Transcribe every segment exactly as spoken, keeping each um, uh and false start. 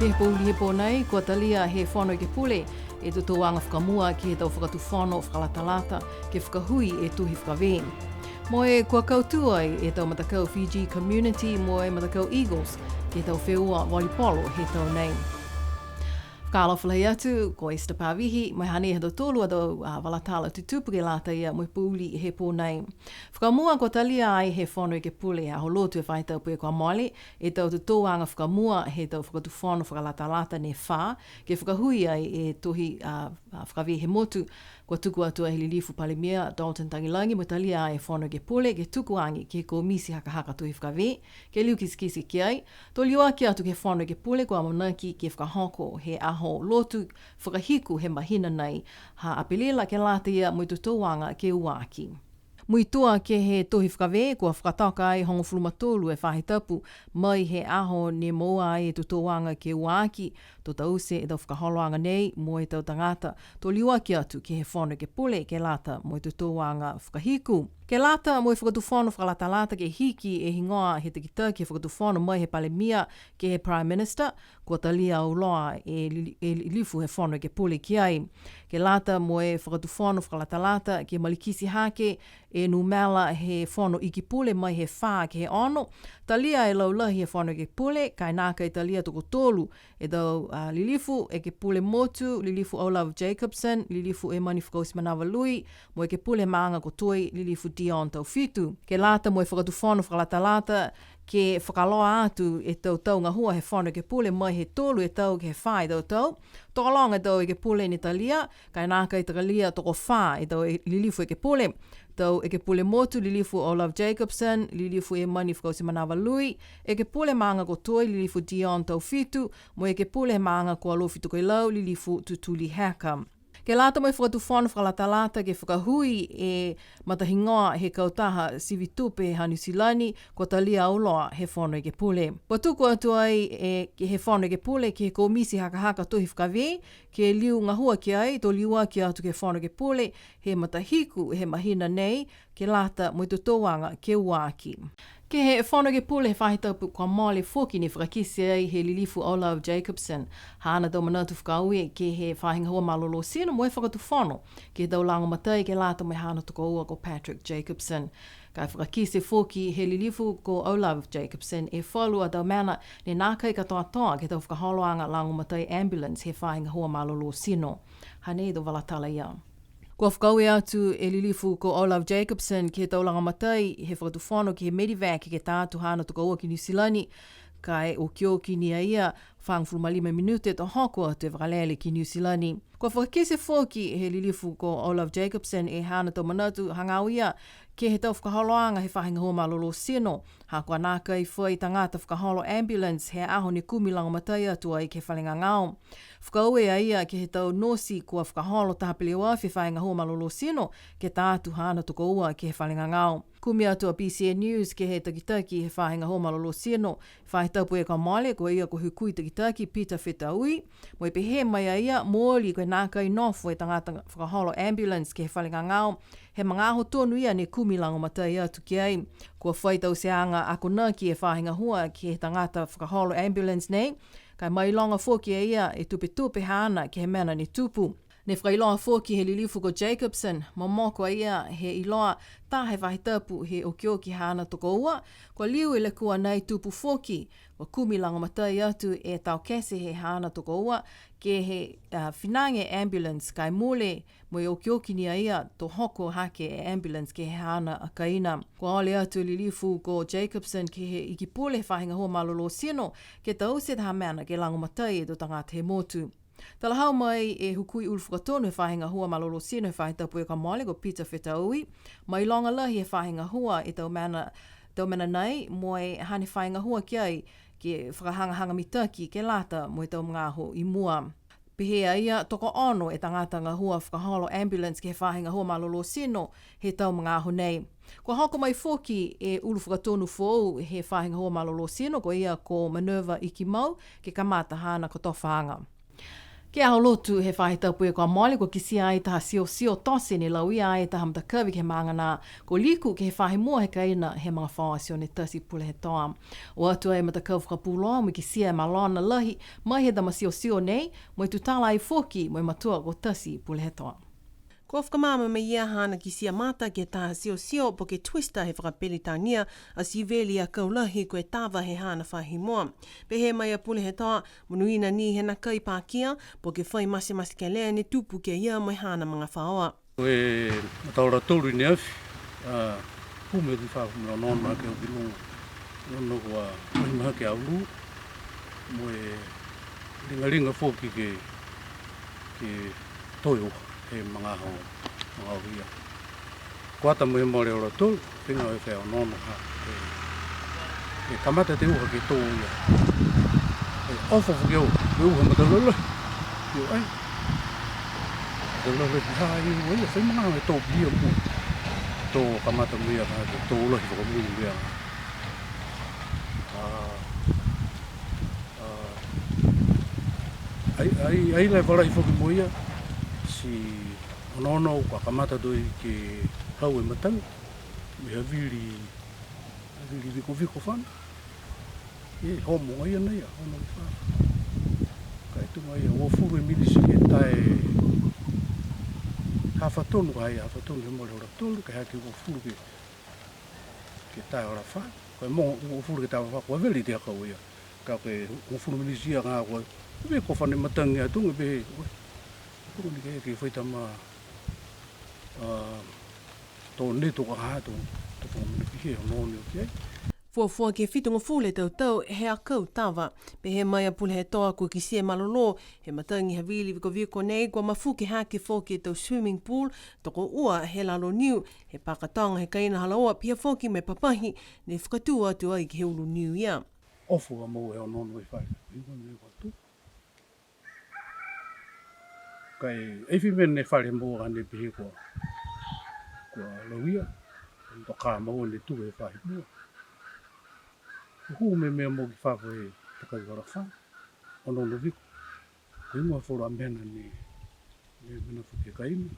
He pouli he pō nei, kua talia he Fono Ekepule e totouaga fakamua ke he tau fakatufono fakalatalata ke fakahui e tohi fakavē. Mo e kua kautū ai e tau matakau Fiji Community mo e matakau Eagles ke he tau feua volipolo he tau nei. Fakaalofa lahi atu, ko Esther Pavihi, mo e hanei ha tautolu a tau, a, vala tala tutupu ke lata ia mo e pouli he pō nei. Fakamua kua talia ai he Fono Ekepule he aho Lotu he faahi tapu kua mole, e tau totouaga fakamua he tau fakatufono fakalatalata ne fā, ke fakahui ai e tohi, a, a, fakavē he motu, kua tuku atu ai he Lilifu Palemia, Dalton Tagelagi, mo e talia ai e Fono Ekepule, ke tuku age ke he Komiti Hakahaka Tohi Fakavē, ke liu kitekite ki ai, to liuaki atu ke he Fono Ekepule kua amanaki ke fakahoko he aho Lotu fakahiku he mahina nei, ha Apelila ke lata ia mo e totouaga ke ua aki. Muitua ke he tohi fakavē, kua fakatoka ai hogofulu ma tolu e faahi tapu mai he aho ne moua ai e totouaga ke ua aki, to taute e tau fakaholoaga nei mo e tau tagata, to liuaki atu ke he Fono Ekepule ke lata mo e totouaga fakahiku. Ke lata mo e fakatufono fakalatalata ke hiki e higoa he takitaki he fakatufono mai he Palemia ke he Prime Minister, kua talia auloa e li-, e Lilifu he Fono Ekepule ki ai. Ke lata mo e fakatufono fakalatalata ke malikiti hake e numela he Fono Iki Pule mai he fā ke he ono, talia e laulahi he Fono Ekepule, ka e nākai talia tokotolu e tau, a, Lilifu Ekepule Motu, Lilifu O'Love Jacobsen, Lilifu Emani Fakaotimanava Lui, mo e Ekepule he maaga ko Toi, Lilifu Dion Taufitu. Ke lata mo e fakatufono fakalatalata, ke fakaloa atu e tau tau gahua he Fono Ekepule mai he tolu e tau ke he fā e tau tau. Tokologa e tau Ekepule ne talia, ka e nākai talia tokofā e tau e-, Lilifu Ekepule. Tau Ekepule Motu, Lilifu O'Love Jacobsen, Lilifu Emani Fakaotimanava Lui, Ekepule maaga ko Toi, Lilifu Dion Taufitu, mo e Ekepule he maaga ko Alofi Tokelau, Lilifu Tutuli Heka. Ke lata mo e fakatufono fakalatalata ke fakahui e matahigoa he kautaha sivi tupe ha Niu Silani, kua talia auloa he Fono Ekepule. Kua tuku atu ai e, ke he Fono Ekepule, ke he Komiti Hakahaka Tohi Fakavē, ke liu gahua ki ai, to liuaki atu ke he Fono Ekepule, he matahiku he mahina nei, ke lata mo e totouaga ke ua aki. Ke he Fono Ekepule he faahi tapu kua mole foki ne fakakite ai he Lilifu O'Love Jacobsen haana tau manatu fakaaue ke he faahi gahua malolō tino mo e fakatufono, ke he tau lagomatai ke lata mo e haana tokoua ko Patrick Jacobsen. Ka e fakakite foki he Lilifu ko O'Love Jacobsen e falu a tau mena ne nākai katoatoa ke he tau fakaholoaga lagomatai ambulance he faahi gahua malolō tino. Hanei e tau vala tala ia. Kua fakaaue atu e Lilifu ko O'Love Jacobsen ke he tau lagomatai he fakatufono ke he Medevac ke tā atu haana tokoua ki Niu Silani, ka e okioki ni a ia fāgofulu ma lima minute to hoko atu e vakalele ki Niu Silani. Kua fakakite foki he Lilifu ko O'Love Jacobsen e haana tau manatu hagaao ia ke he tau fakaholoaga he faahi gahua malolō tino, ha kua nākai fai tagata fakaholo ambulance he aho ne kumi lagomatai atu ai ke he fale gagao. Fakaaue a ia ke he tau nosi kua fakaholo taha peleoafi he faahi gahua malolō tino, ke tā atu haana tokoua ke he fale gagao. Kumi atu a B C N News ke he takitaki he faahi gahua malolō tino, faahi tapu kua mole, ko ia ko e hukui takitaki Peter Fetaui, mo e pehē mai a ia, mooli ko e nākai nofo e tagata fakaholo ambulance ke he fale gagao, he magaaho tonu ia ne kumi lagomatai atu ki ai. Kua fai tauteaga akonaki e faahi gahua ke he tagata fakaholo ambulance nei, ka e mailoga foki e ia e tupetupe haana ke he mena ne tupu. Ne fakailoa foki he Lilifu ko Jacobsen, momoko a ia he iloa taha e faahi tapu he okioki haana tokoua, kua liu e lekua nei tupu foki, kua kumi lagomatai atu e taokete he haana tokoua, ke he, a, finage ambulance ka e mole, mo e okioki ni a ia to hoko hake e ambulance ke he haana a kaina. Kua ole atu e Lilifu ko Jacobsen ke he Iki Pule he faahi gahua malolō tino, ke taute taha mena ke lagomatai e tau tagata he motu. Talahau mai e hukui ulu fakatonu he faahi gahua malolō tino he faahi tapu kua mole ko Peter Fetaui, mailoga lahi he faahi gahua e tau mena, tau mena nei, mo e hane faahi gahua ki ai, ke fakahagahaga mitaki, ke lata mo e tau magaaho i mua. Pehē a ia, tokoono e tagata gahua fakaholo ambulance ke he faahi gahua malolō tino he tau magaaho nei. Kua hoko mai foki e ulu fakatonu foou he faahi gahua malolō tino, ko ia ko Minerva Ikimau, ke kamata haana kotofaaga. Ke he Aho Lotu he faahi tapu kua mole, kua kitia ai taha tiotio tote ne lauia ai taha matakavi ke he maaga nā, kua liku ke he faahi mua he kaina he magafaoa Sione Tasi Pulehetoa. O atu ai e matakau fakapuloa mo e kitia e malona lahi mai he tama tiotio nei, mo e tutala ai foki mo e matua ko Tasi Pulehetoa. Kua fakamaama mai e ia haana kitia mata ke he taha tiotio po ke twister he fakaperitania, ati veli e akau lahi ko e tava he haana faahi mua. Pehē mai a Pulehetoa, monuina ni he nākai pakia, po ke fai matematekelea ne tupu ki a ia mo e haana magafaoa. Ko e matahola tolu i ne afi, a, pū mai ki fafo mo e onoono hake au ki luga. Onoono kua mahina hake a ulu, mo e ligaliga foki ke, ke toe uha he magaaho, magaaho ia. Kua ata mo e mole hola tolu, figao e fai onoono ha, e, e kamata e uha ke tō ia. E ofo foki au, e uha mata lalahi. Io ai. Mata lalahi ha, io ai, fai magaaho e tō pihia mua. Tō kamata mo ia ka, ke tō lahi fakamui mo ia. A, a, ai, ai, ai la e fa lahi foki mo ia, ti onoono kua kamata toe ke hau e matagi, mo e havili, havili vikoviko fano. E homo agaia nei a, ono i fā. Ka e tuga ia, uafulu e minisi ke tae hafa tonu, ka e hafa tonu he mole hola tolu, ka e hake uafulu ke, ke tae hola fā. Ka e mogo uafulu ke tae hola fā, kua veli e akau ia. Ka ko e uafulu minisi ia ka kua, viko fano e matagi a tuga pehē, ua, tuga ni ke, ke fai tama, a, tō nei tō ka ha tō, tō fakamana pihia, onoono ki ai. Fuafua ke fitugofulu e tau tau he akau tava. Pehē mai a Pulehetoa kua kitia e malolō he matagi havili vikoviko nei, kua mafuke hake foki e tau swimming pool tokoua he lalo niu, he pakatoga he kaina ha laua, pihia foki mo e papahi ne fakatū atu ai ke he ulu niu ia. Ofo a moua e onoono e fale. Iva ne kua tū. Ka e, e fai mena e fale moua ka ne pehē kua, kua lauia, kua toka moua ne tū he faahi mua. Hū mena moua ki fafo he takaki hola fā, onoono viko. Ko e igoa falu a mena ne, ne mena foki e kaina.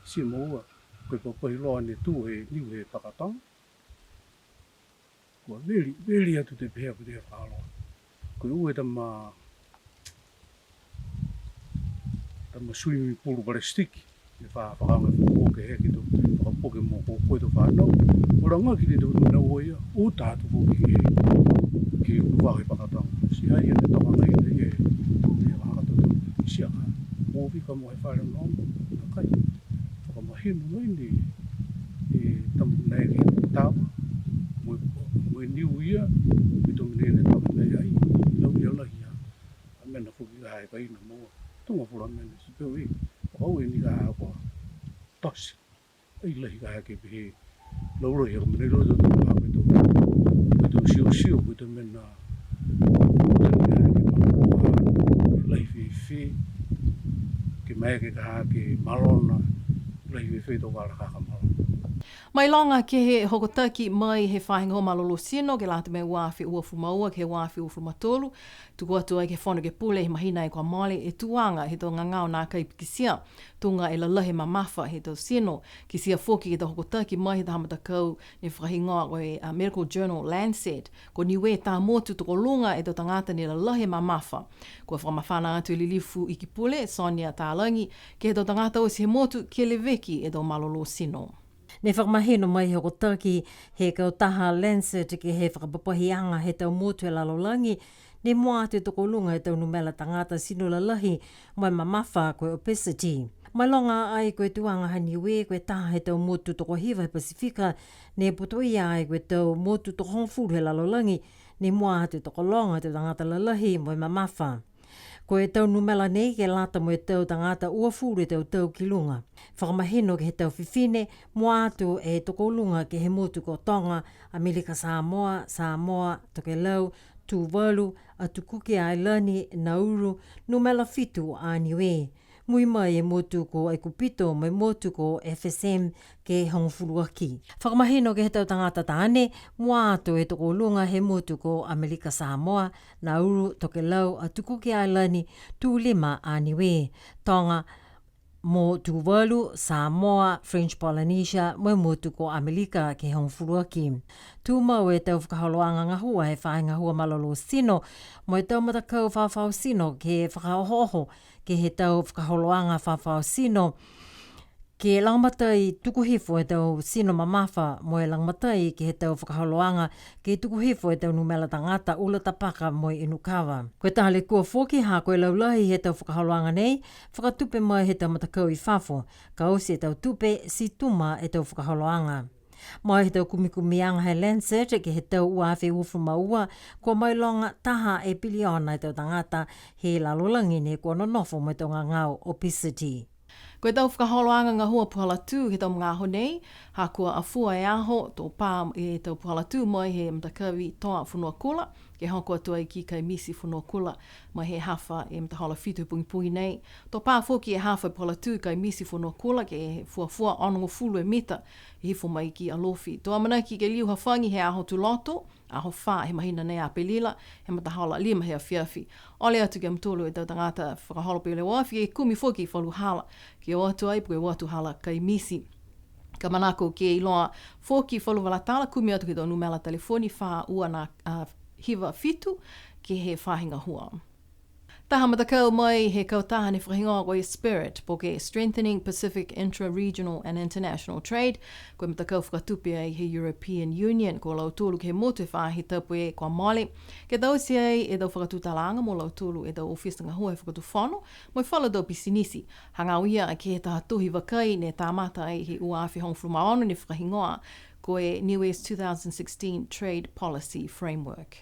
Ti moua, ko e papahi loa ne tū he niu he pakatoga. Kua veli, veli atu te pehē ko e te fakaloa. Ko e ua e tama, tama swimming pool palasitiki. Ne fa, fakaaoga e fakapuke hake to, fakapuke mo ko, ko e to fanau. Ua lagaki ne to mena ua ia, uta atu foki ke, ke ulu vao he pakatoga. Ti ai ia ne toka agaia e, e vaka toto, ti a ka. Mo vika mo e fale noa, nākai. Fakamahino mai ni, e tama nai ke tava, mo e, mo e niu ia, mo e tama nai ne tama nai ai, lauia lahi a, a mena foki ka e kaina moua, tuga falu a mena, ti peu e, fakaaue ni ka ha kua tote, ai lahi ka ha ke pehē, laulahi a ka mena i loto, tuga ha ko e tau, ko e tau siosio, ko e tau mena, Lahi fēfē, ke maeke ka ha ke malona, lahi fēfē tau vala ka ka malona. Mailoga ke he hokotaki mai he faahi gahua malolō tino ke lata mo e ua afe uafulu ma ua ke he ua afe uafulu ma tolu, tuku atu ai ke he Fono Ekepule he mahina kua mole e tuaga he tau gagao nākai pikitia, tuga e lalahi mamafa he tau tino, kitia foki ke he tau hokotaki mai he taha matakau ne fakahigoa ko e, a, Medical Journal Lancet, ko Niue e taha motu tokoluga e tau tagata ne lalahi e mamafa. Kua fakamafana atu e Lilifu Ikipule, Sonia Talagi, ke he tau tagata oti he motu ke leveki e tau malolō tino. Ne fakamahino mai he hokotaki he kautaha Lancet ke he fakapapahiaga he tau motu he lalolagi, ne mua atu e tokoluga e tau numela tagata tino lalahi mo e mamafa ko e obesity. Mailoga ai ko e tuaga ha Niue ko e taha he tau motu tokohiva he Pasifika, ne putoia ai ko e tau motu tokohogofulu he lalolagi, ne mua atu e tokologa he tau tagata lalahi mo e mamafa. Ko e tau numela nei ke lata mo e tau tagata uafulu e tau tau ki luga. Fakamahino ke he tau fifine, mua atu e tokoluga ke he motu ko Toga, Amelika Samoa, Samoa, Tokelau, Tuvalu, Atu Kuki Ailani, Nauru, numela fitu a Niue. Mui mai e motu ko Aikupito mo e motu ko F S M ke hogofulu aki. Fakamahino ke he tau tagata taane, mua atu e tokoluga he motu ko Amelika Samoa, Nauru, Tokelau, a Tuku Island, Tulima, a Niue, Toga, mo Tuvalu, Samoa, French Polynesia, mo e motu ko Amelika ke hogofulu aki. Tumau e tau fakaholoaga gahua he faahi gahua malolō tino, mo e tau matakau fafao tino ke fakaohooho ke he tau fakaholoaga fafao tino, ke lagomatai tuku hifo e tau tino mamafa, mo e lagomatai ke he tau fakaholoaga ke tuku hifo e tau numela tagata ula tapaka mo e inu kava. Ko e taha lekua foki ha ko e laulahi he tau fakaholoaga nei, fakatupe mai he tau matakau i fafo, ka oti e tau tupe, ti tuma e tau fakaholoaga. Mai he tau kumikumiaga he Lancet ke he tau ua afe uafulu ma ua, kua mailoga taha e piliona e tau tagata he lalolagi ne kua nonofo mo e tau gagao obesity. Ko e tau fakaholoaga gahua puhala tū he tau magaaho nei, ha kua afua e aho, to pā e tau puhala tū mai he matakavi Toa Fonuakula, ke hoko atu ai ki Kaimiti Fonuakula, mai he hafa e matahola fitu he pogipogi nei. To pā foki e hafa e puhala tū Kaimiti Fonuakula, ke fuafua onogofulu e mita, hifo mai ki Alofi. To amanaki ke liu hafagi he aho Tuloto, aho fā he mahina nei Apelila, he matahola lima he afiafi. Ole atu ki a mutolu e tau tagata fakaholo peleoafi, e kumi foki falu hala, ke o atu ai, po ke o atu hala Kaimiti. Ka manako ke iloa foki falu vala tala, kumi atu ke he tau numela telefoni fā ua na, a, hiva fitu, ke he faahi gahua. Taha matakau mai he kautaha ne fakahigoa ko e SPIRIT, po ke Strengthening Pacific Intra-Regional and International Trade, ko e matakau fakatupe ai he European Union, ko lautolu ke he motu he faahi tapu kua mole, ke taute ai e tau fakatutalaaga mo lautolu e tau ofisa gahua he fakatufono, mo e falu tau pisinisi, hagaao ia ke he taha tohi vakai ne kamata ai he ua afe hogofulu ma ono ne fakahigoa ko e Niue's two thousand sixteen Trade Policy Framework.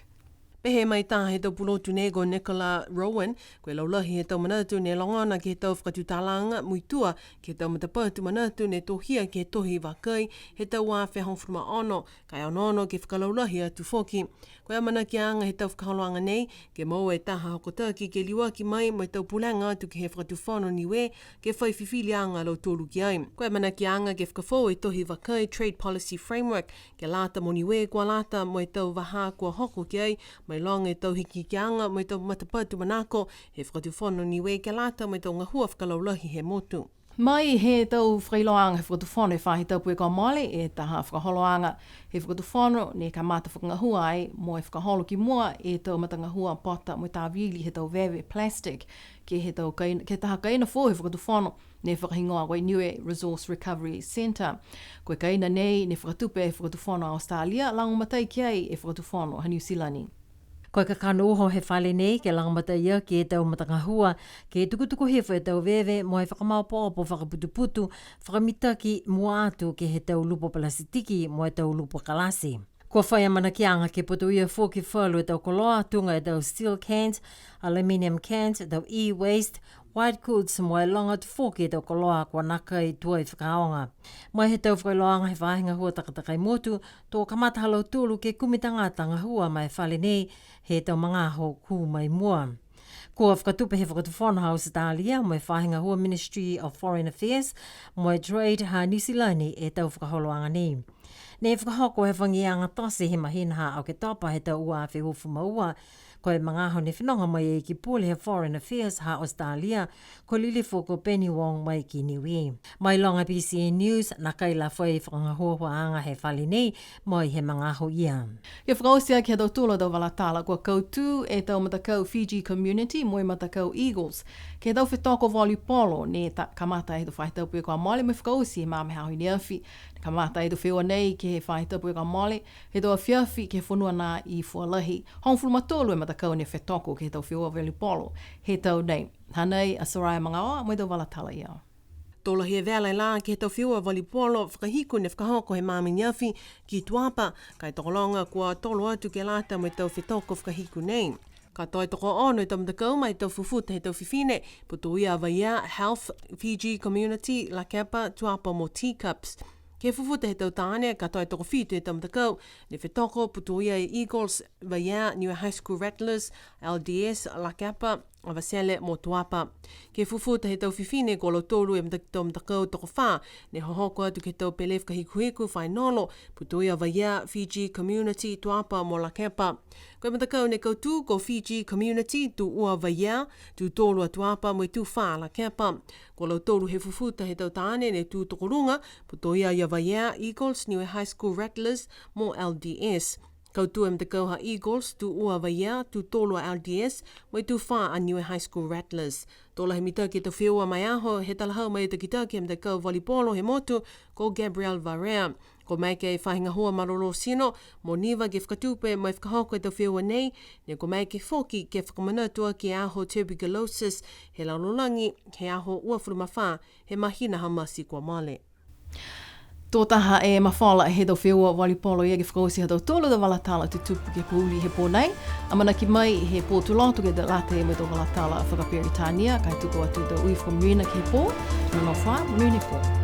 Pehē mai taha he tau pulotu nei ko Nicola Rowan, ko e laulahi he tau manatu ne logona ke he tau fakatutalaaga muitua ke he tau matapatu manatu ne tohia ke he tohi vakai he tau ua afe hogofulu ma ono, ka e onoono ke fakalaulahi atu foki. Ko e amanakiaga he tau fakaholoaga nei, ke moua e taha hokotaki ke liuaki mai mo e tau pulega atu ke he Fakatufono Niue, ke fai fifiliaga a lautolu ki ai. Ko e amanakiaga ke fakafoou e tohi vakai Trade Policy Framework, ke lata mo Niue kua lata mo e tau vahā kua hoko ki ai, mailoga e tau hikihikiaga mo e tau matapatu manako he Fakatufono Niue ke lata mo e tau gahua fakalaulahi he motu. Mai he tau fakailoaaga he Fakatufono he faahi tapu kua mole, e taha fakaholoaga he Fakatufono ne kamata fakagahua ai mo e fakaholo ki mua e tau matagahua pota mo e tāvili he tau veve plastic, ke he tau kaina, ke he taha kaina foou he Fakatufono ne fakahigoa ko e Niue Resource Recovery Centre. Ko e kaina nei ne fakatupe e Fakatufono a Australia, lagomatai ki ai e Fakatufono ha Niu Silani. Ko e kakano uho he fale nei ke lagomatai aki e tau matagahua ke tukutuku hifo e tau veve mo e fakamaopoopo fakaputuputu, fakamitaki mua atu ke he tau lupo palasitiki mo e tau lupo kalasi. Kua fai amanakiaga ke putoia foki falu e tau koloa tuga e tau steel cans, aluminium cans, tau e-waste, white goods mo e loga atu foki e tau koloa kua nākai tuai fakaaoga. Mai he tau fakailoaaga he faahi gahua takatakai motu, to kamata ha lautolu ke kumi tagata gahua ma e fale nei he tau magaaho kū mai mua. Kua fakatupe he Fakatufono ha Ausetalia mo e faahi gahua Ministry of Foreign Affairs mo e Trade ha Niu Silani e tau fakaholoaga nei. Ne fakahoko e fagiaga tote he mahina ha Oketopa he tau ua afe uafulu ma ua, ko e magaaho ne fenoga mai e Ikipule he Foreign Affairs ha Ausetalia, ko Lilifu ko Penny Wong mai ki Niue. Mailoga BCN News, nākai la fai fakagahuahuaaga he fale nei mai he magaaho ia. Ke fakaoti aki ha tautolu a tau vala tala, kua kautū e tau matakau Fiji Community mo e matakau Eagles ke he tau fetoko volipolo ne ta-, kamata he tau faahi tapu kua mole mo e fakaoti he magaaho i ne afi. Ne kamata e tau feua nei ke he faahi tapu kua mole, he tau afiafi ke he fonua nā i Fualahi. Hogofulu ma tolu e matakau ne fetoko ke he tau feua volipolo he tau nei. Hanei a Soraya Magaoa mo e tau vala tala ia. To lahi e vela e lā ke he tau feua volipolo fakahiku ne fakahoko he magaaho i ne afi ki Tuapa, ka e tokologa kua tolo atu ke lata mo e tau fetoko fakahiku nei. Katoa e tokoono e tau matakau ma e tau fufuta he tau fifine, putoia a Vaiea, Health, Fiji Community, Lakepa, Tuapa mo Teacups. Ke he fufuta he tau taane, katoa e tokofitu e tau matakau ne fetoko, putoia e Eagles, Vaiea, Niue High School Rattlers, LDS, Lakepa, Avatele mo Tuapa. Ke he fufuta he tau fifine, ko lautolu e mata-, tau matakau tokofā ne hohoko atu ke he tau pele fakahikuhiku fainolo, putoia Vaiea Fiji Community, Tuapa mo Lakepa. Ko e matakau ne kautū ko Fiji Community, tū ua Vaiea, tū tolu a Tuapa mo e tū fā Lakepa. Ko lautolu he fufuta he tau taane ne tū tokoluga, putoia ia Vaiea Eagles, Niue High School Rattlers mo L D S. Kautū e matakau ha Eagles, tū ua Vaiea, tū tolu a L D S, mo e tū fā a Niue High School Rattlers. To lahi mitaki e tau feua ma e aho, he talahau mai e takitaki he matakau volipolo he motu, ko Gabriel Varea. Kua maeke e faahi gahua malolō tino mo Niva ke fakatupe mo e fakahoko e tau feua nei, ne kua maeke foki ke fakamanatu aki e aho tuberculosis he lalolagi, he aho uafulu ma fā he mahina ha Mati kua mole. Tō taha e mafola he tau feua volipolo ia ke fakaoti ha tautolu a tau vala tala tutupu ke he pouli he pō nei. Amanaki mai he pō Tuloto ke lata mo e tau vala tala fakaperitania, ka e tuku atu e tau ui fakamonuina ke he pō. Nonofo ā, monuina e pō.